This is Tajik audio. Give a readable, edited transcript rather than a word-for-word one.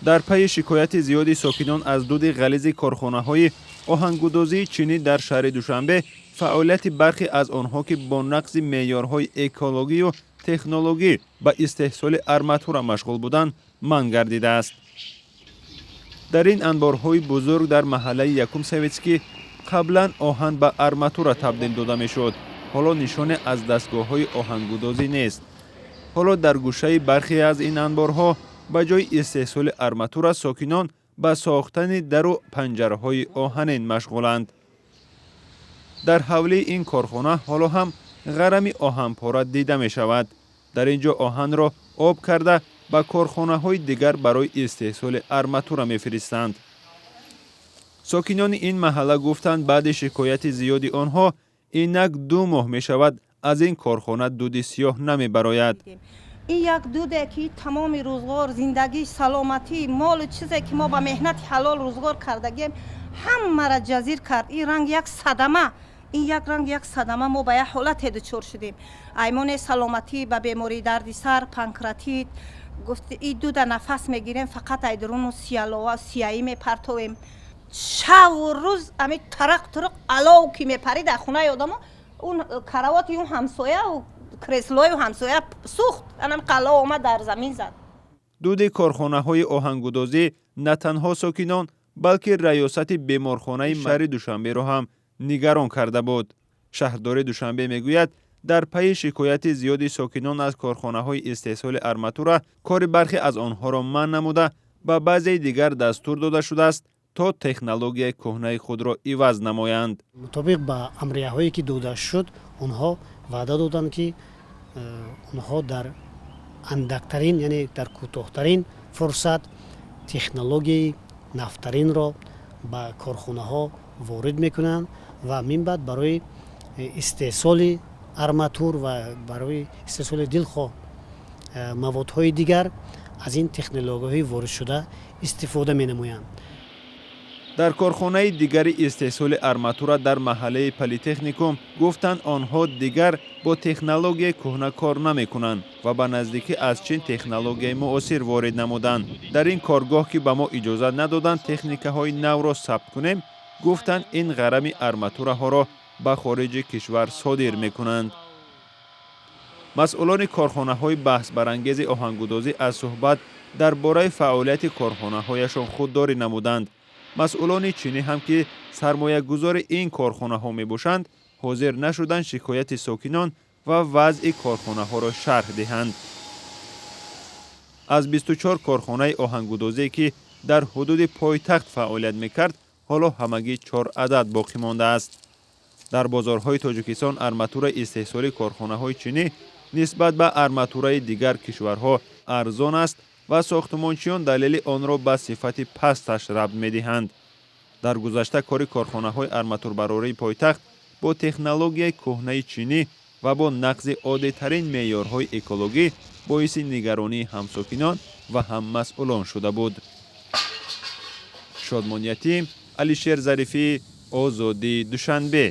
Дар пайи шикояти зиёди сокинон аз дуди ғализи корхонаҳои оҳангудозии чинӣ дар шаҳри Душанбе, фаъолияти бархе аз онҳо, ки бо нақзи меъёрҳои экологию технологӣ ба истеҳсоли арматура машғул буданд, манъ гардидааст. Дар ин анборҳои бузург дар маҳаллаи Якум Советский қаблан оҳан ба арматура табдил дода мешуд. Ҳоло нишоне аз дастгоҳҳои оҳангудозӣ нест. Ҳоло дар гӯшаи бархе аз ин анборҳо ба ҷои истеҳсоли арматура сокинон ба сохтани дару панҷараҳои оҳанин машғуланд. Дар ҳавлии ин корхона ҳоло ҳам ғарами оҳанпора дида мешавад. Дар ин ҷо оҳанро об карда, ба корхонаҳои дигар барои истеҳсоли арматура мефиристанд. Сокинони ин маҳалла гуфтанд, баъди шикояти зиёди онҳо инак 2 моҳ мешавад, аз ин корхона дуди сиёҳ намебарояд. Ин як дуде, ки тамоми рӯзғор, зиндагӣ, саломатӣ, молу чизе, ки мо ба меҳнати ҳалол рӯзғор кардагем, ҳамаро ҷазир кард. Ин ранг як садама, ин як ранг як садама. Мо ба як ҳолате дучор шудем. Аймоне саломатӣ ба бемории дарди сар, панкреатит гуфт. И дуда нафас мегирем, фақат айдуруну сиялова сияӣ мепартовем. Шаву рӯз ами тарақ туруқ алов ки мепарид дар хонаи одамо, он каравоти он ҳамсоя, креслои ҳамсоя сӯхт, анам қалло омад, дар замин зад. Дуди корхонаҳои оҳангудозӣ на танҳо сокинон, балки раёсати беморхонаи шаҳри Душанберо ҳам нигарон карда буд. Шаҳрдори Душанбе мегӯяд, дар пайи шикояти зиёди сокинон аз корхонаҳои истеҳсоли арматура кори бархе аз онҳоро манъ намуда, ба баъзеи дигар дастур дода шудааст, то технологияи кӯҳнаи худро иваз намоянд. Мутобиқ ба амрияҳое, ки дода шуд, онҳо ваъда доданд, ки онҳо дар андактарин, яъне дар кӯтоҳтарин фурсат технологияи нафтаринро ба корхонаҳо ворид мекунанд ва минбаъд барои истеҳсоли арматур ва барои истеҳсоли дилхоҳ маводҳои дигар аз ин технологияҳои воридшуда истифода менамоянд. Дар корхонаи дигари истеҳсоли арматура дар маҳаллаи Политехникум гуфтанд, онҳо дигар бо технологияи кӯҳна кор намекунанд ва ба наздикӣ аз Чин технологияи муосир ворид намуданд. Дар ин коргоҳ, ки ба мо иҷозат надоданд техникаҳои навро сабт кунем, гуфтанд, ин ғарами арматураҳоро ба хориҷи кишвар содир мекунанд. Масъулони корхонаҳои баҳсбарангези оҳангудозӣ аз суҳбат дар бораи фаъолияти корхонаҳояшон худдорӣ намуданд. Масъулони чинӣ ҳам, ки сармоягузори ин корхонаҳо мебошанд, ҳозир нашуданд шикояти сокинон ва вазъи корхонаҳоро шарҳ диҳанд. Аз 24 корхонаи оҳангудозие, ки дар ҳудуди пойтахт фаъолият мекард, ҳоло ҳамагӣ чор адад боқӣ мондааст. Дар бозорҳои Тоҷикистон арматураи истеҳсоли корхонаҳои чинӣ нисбат ба арматураи дигар кишварҳо арзон аст ва сохтмончиён далели онро ба сифати пасташ рабт медиҳанд. Дар гузашта кори корхонаҳои арматурбарории пойтахт бо технологияи кӯҳнаи чинӣ ва бо нақзи оддитарин меъёрҳои экологӣ боиси нигаронии ҳам сокинон ва ҳам масъулон шуда буд. Шодмон Ятим, Алишер Зарифӣ, Озодӣ, Душанбе.